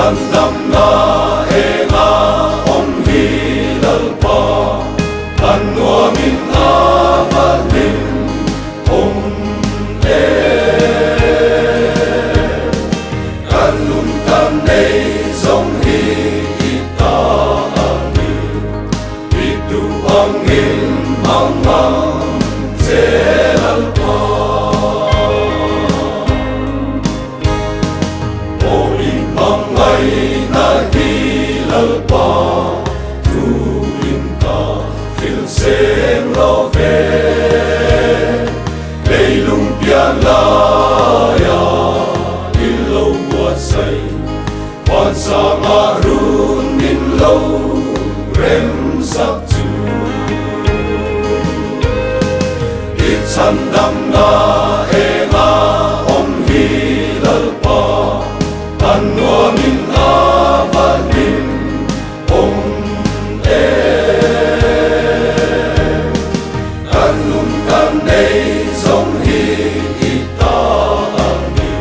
chhandamna enga awm hi Lalpa, kan nuamin a va hlim awm em. Kan nun kan nei zawng hi i ta a ni, i duh angin hmang ang che Lalpa. Aw i hmangaihna hi Lalpa thu in ka hril seng lo ve. Leilung pian laia i lo buatsaih van sangah run min lo remsak chu. I chhandamna enga awm hi Lalpa, kan nuamin a va hlim awm em. Kan nun kan nei zawng hi i ta a ni,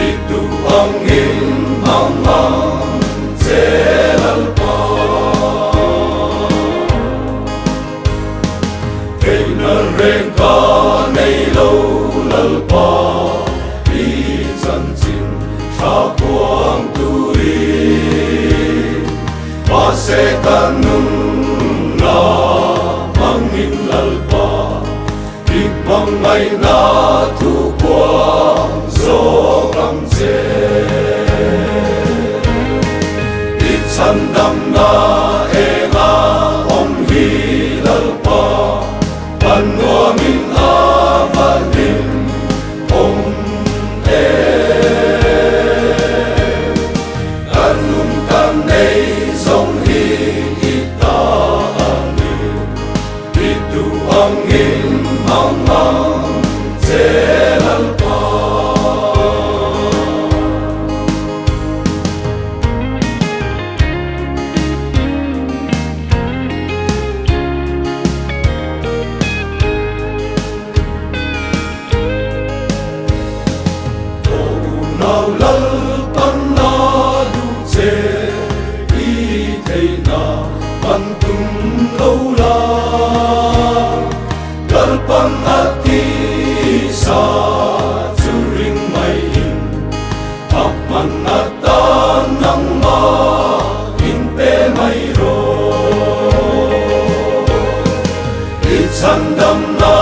i duh angin hmang ang che Lalpa. Theihna reng ka nei lo Lalpa i chanchin tha kuang turin. Mahse ka nunna hmangin Lalpa i hmangaihna thu kuang zawk ang che. I chhandamna enga awm hi Lalpa, kan nuamin a va hlim awm em. Kan nun kan nei zawng hi i ta a ni, i duh angin hmang ang che Lalpa. Nau Lalpan a duh che i theihna pan tum lo la, Lalpan a tisa chu ring mai in a hman atan nangmah in pe mai rawh. I chhandamna.